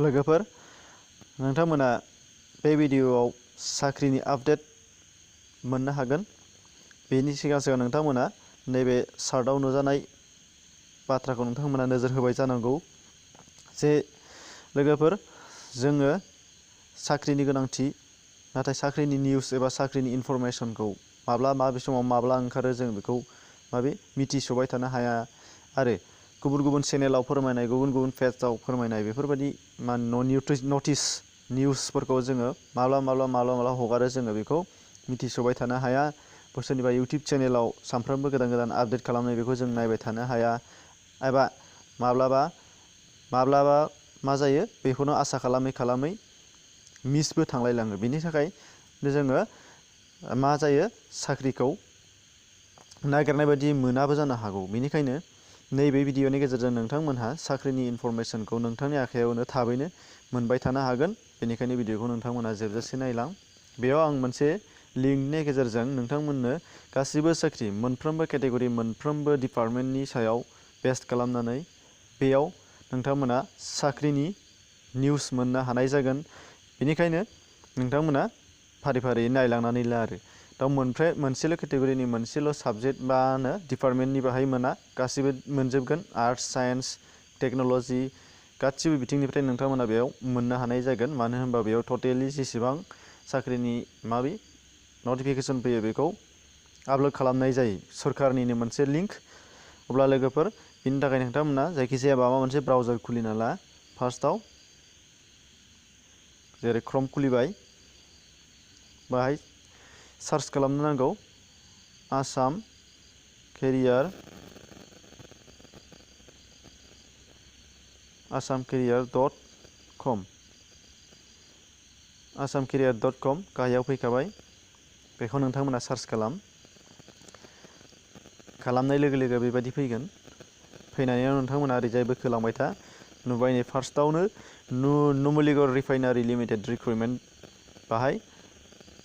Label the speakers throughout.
Speaker 1: लोगोफोर नोंथांमोना बे भिडिअआव साख्रिनि आपडेट मोननो हागोन। बेनि सिगां नोंथांमोना नैबे चार्टआव नुजानाय बाथ्राखौ नोंथांमोना नोजोर होबाय जानांगौ जे लोगोफोर जोङो साख्रिनि गोनांथि, नाथाय साख्रिनि निउस एबा साख्रिनि इनफरमेशनखौ माबे समाव माब्ला ओंखारो जों बेखौ मिथिस'बाय थानो हाया आरो गुबुन चेनेलाव फोरमायनाय, गुबुन पेजआव फोरमायनाय बेफोरबायदि नटिस निउसफोरखौ जोङो माब्ला हगारो जोङो बेखौ मिथिस'बाय थानो हाया। सोरनिबा इउटिउब चेनेलाव सानफ्रोमबो गोदान आपडेट खालामनाय बेखौ जों नायबाय थानो हाया एबा माब्लाबा मा जायो बेखौनो आसा खालामै मिसबो थांलायलाङो। बेनि थाखायनो जोङो मा जायो साख्रिखौ नागिरनाय बायदि मोनाबो जानो हागौ। बेनिखायनो नैबे भिडिअनि गेजेरजों नोंथांमोनहा साख्रिनि इनफरमेशनखौ नोंथांनि आखायावनो थाबैनो मोनबाय थानो हागोन। बेनिखायनो भिडिअखौ नोंथांमोना जोबजासे नायलां। बेयाव आं मोनसे लिंकनि गेजेरजों नोंथांमोननो गासिबो साख्रि मोनफ्रोमबो केटेगरि मोनफ्रोमबो डिपार्टमेन्टनि सायाव बेस्ड खालामनानै बेयाव नोंथांमोना साख्रिनि निउस मोननो हानाय जागोन। बेनिखायनो नोंथांमोना फारि नायलांनानै ला आरो दा मोनसेल' केटेगरिनि मोनसेल' साबजेक्ट बा डिपार्टमेन्टनि बाहाय मोना, गासिबो मोनजोबगोन। आर्ट्स, साइन्स, टेक्न'लजि गासिबो बिथिंनिफ्राय नोंथांमोना बेयाव मोननो हानाय जागोन। मानो होनबा बेयाव टटेलि जेसेबां साख्रिनि नटिफिकेसन फैयो बेखौ आपल'ड खालामनाय जायो, सरकारनिनो मोनसे लिंक। अब्ला लोगोफोर बिनि थाखाय नोंथांमोना जायखिजाया माबा मोनसे ब्राउजार खुलिना ला। फार्स्टआव जेरै क्रम खुलिबाय, बाहाय सार्च खालामनो नांगौ आसाम केरियार .com asamcareer.com गाहायाव फैखाबाय। बेखौ नोंथांमोना सार्च खालामनाय लोगो लोगो बेबायदि फैगोन। फैनानै नोंथांमोना ओरैजाय बोखोलांबाय था। नुबाय नै फार्स्टआवनो नुमलीगढ़ रिफाइनारि लिमिटेड रिक्रुटमेन्ट बाहाय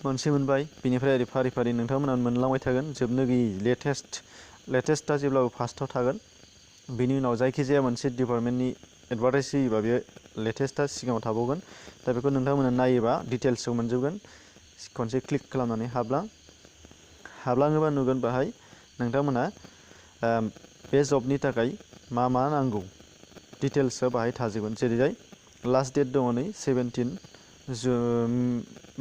Speaker 1: मोनसे मोनबाय। बिनिफ्राय ओरै फारि नोंथांमोना मोनलांबाय थागोन जोबनो गैयै। लेटेस्टआ जेब्लाबो फार्स्टआव थागोन। बेनि उनाव जायखिजाया मोनसे डिपार्टमेन्टनि एडभार्टाइज होयोबा बे लेटेस्टआ सिगाङाव थाबावगोन। दा बेखौ नोंथांमोना नायोबा डिटेल्सआव मोनजोबगोन। खनसे क्लिक खालामनानै हाबलाङोबा नुगोन बाहाय नोंथांमोना बे जबनि थाखाय मा नांगौ डिटेल्सआ बाहाय थाजोबगोन। जेरैहाय लास्ट डेट दङ नै 17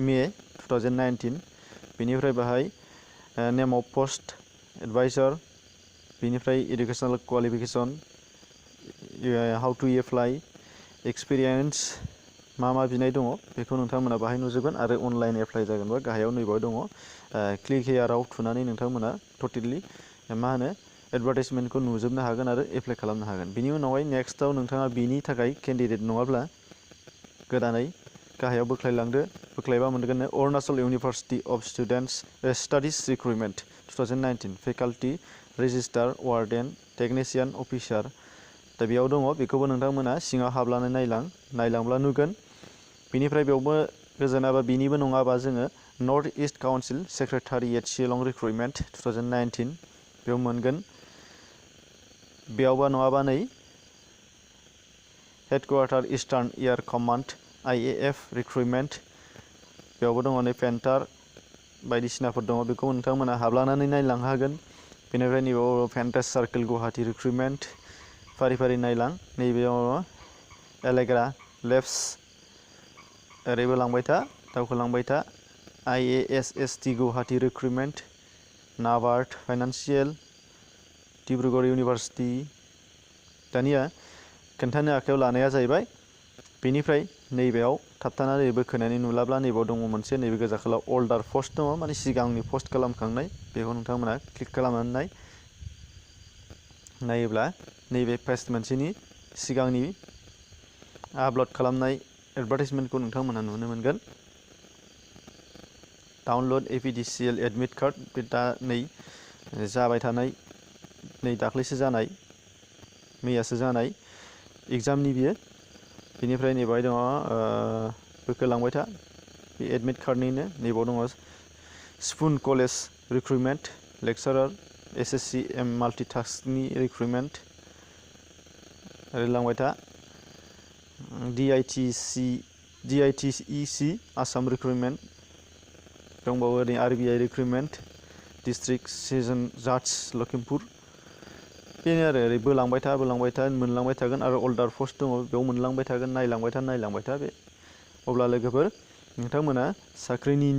Speaker 1: मे 2019। बेनिफ्राय बाहाय नेम अफ पोस्ट एडभाइजार, बेनिफ्राय educational qualification, how to apply, experience मा बिनाय दङ बेखौ नोंथांमोना बाहाय नुजोबगोन। आरो अनलाइन एप्लाइ जागोनबा गाहायाव नैबाव दङ क्लिक हियाराव थुनानै नोंथांमोना टटेलि एडभार्टाइजमेन्टखौ नुजोबनो हागोन आरो एप्लाइ खालामनो हागोन। बिनि उनावहाय नेक्स्टआव नोंथाङा बिनि थाखाय केन्डिडेट नङाब्ला गोदानै गाहायाव बोख्लायबा मोनगोन Arunachal university of studies recruitment 2019 faculty registrar warden technician officer. दा बेयाव दङ, बेखौबो नोंथांमोना सिङाव हाबनानै नायलांब्ला नुगोन। बिनिफ्राय बेयावबो गोजोनाबा बिनिबो नङाबा जोङो north east council secretariat Shillong recruitment 2019 बेयाव मोनगोन। बेयावबा नङाबा नै headquarter eastern air command IAF recruitment, बेयावबो दङ नै पेन्टार बायदिसिनाफोर दङ। बेखौ नोंथांमोना हाबलांनानै नायलांनो हागोन। बेनिफ्राय नैबेयाव पेन्टास सार्केल गुवाहाटि रिक्रुटमेन्ट फारि नायलां। नैबेयाव एलेग्रा लेब्स ओरैबो दावखोलांबाय था IASST Guwahati recruitment, NABARD financial, Dibrugarh university. दानिया खोन्थानो आखायाव लानाया जाहैबाय बेनिफ्राय नैबेयाव थाबथानानै बोखोनानै नुलाब्ला नैबेयाव दङ मोनसे, नैबे गोजा खालार अल्डार पस्ट दङ, माने सिगांनि पस्ट खालामखांनाय। बेखौ नोंथांमोना क्लिक खालामनानै नायोब्ला नैबे पेज मोनसेनि सिगांनि आपल'ड खालामनाय एडभार्टाइजमेन्टखौ नोंथांमोना नुनो मोनगोन। डाउनल'ड APDCL एडमिट कार्ड, बे दा नै जाबाय थानाय, नै दाख्लैसो जानाय, मैयासो जानाय एग्जामनि बियो। बेनिफ्राय नैबाहाय दङ बोखोलांबाय था बे एडमिट कार्डनिनो। नैबाव दङ स्पुन कलेज रिक्रुटमेन्ट लेक्सारार SSCM माल्टिटास्कनि रिक्रुटमेन्ट। ओरै लांबाय था DITEC आसाम रिक्रुटमेन्ट दंबावो ओरै RBI रिक्रुटमेन्ट डिस्ट्रिक्ट सेसन जाज लखिमपुर बेनो आरो ओरै बोलांबाय था मोनलांबाय थागोन आरो अल्डार पस्ट दङ बेयाव मोनलांबाय थागोन नायलांबाय था बे अब्ला लोगोफोर नोंथांमोना साख्रिनि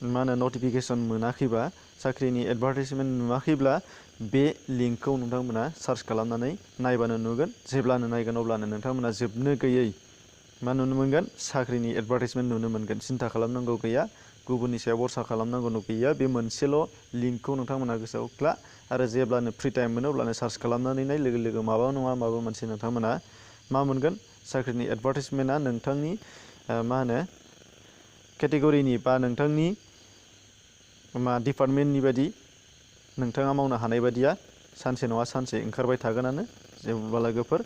Speaker 1: मा होनो नटिफिकेसन मोनाखैबा साख्रिनि एडभार्टाइजमेन्ट नुवाखैब्ला बे लिंकखौ नोंथांमोना सार्च खालामनानै नायबानो नुगोन जेब्लानो नायगोन अब्लानो नोंथांमोना जोबनो गैयै मा नुनो मोनगोन साख्रिनि एडभार्टाइजमेन्ट नुनो मोनगोन सिन्था खालामनांगौ गैया गुबुननि सायाव भरसा खालामनांगौ गैया बे मोनसेल' लिंकखौ नोंथांमोना गोसोआव ला आरो जेब्लानो फ्रि टाइम मोनो अब्लानो सार्च खालामनानै नाय लोगो लोगो माबा नङा माबा मोनसे नोंथांमोना मा मोनगोन साख्रिनि एडभार्टाइजमेन्टआ नोंथांनि मा होनो केटेगरिनि बा नोंथांनि मा डिपार्टमेन्टनि बायदि नोंथाङा मावनो हानाय बायदिया सानसे नङा सानसे ओंखारबाय थागोनानो जेब्ला लोगोफोर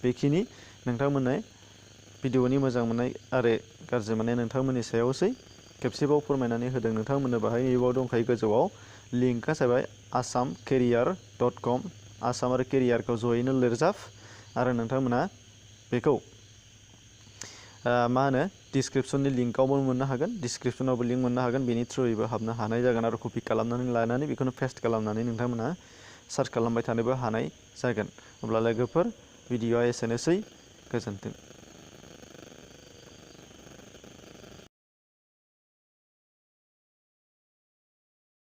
Speaker 1: बेखिनि नोंथांमोननो भिडिअनि मोजां मोननाय आरो गाज्रि मोननाय नोंथांमोननि सायावसै खेबसेबाव फोरमायनानै होदों नोंथांमोननो बाहाय नैबाव दंखायो गोजौआव लिंकआ जाबाय assamcareer.com आसाम आरो केरियारखौ जयैनो लिरजाब आरो नोंथांमोना बेखौ मा होनो डिसक्रिपसननि लिंकआवबो मोननो हागोन डिसक्रिपसनावबो लिंक मोननो हागोन बेनि थ्रुयैबो हाबनो हानाय जागोन आरो कपि खालामनानै लानानै बेखौनो पेस्ट खालामनानै नोंथांमोना सार्च खालामबाय थानोबो हानाय जागोन अब्ला लोगोफोर भिडिअआ एसेनोसै गोजोन्थों।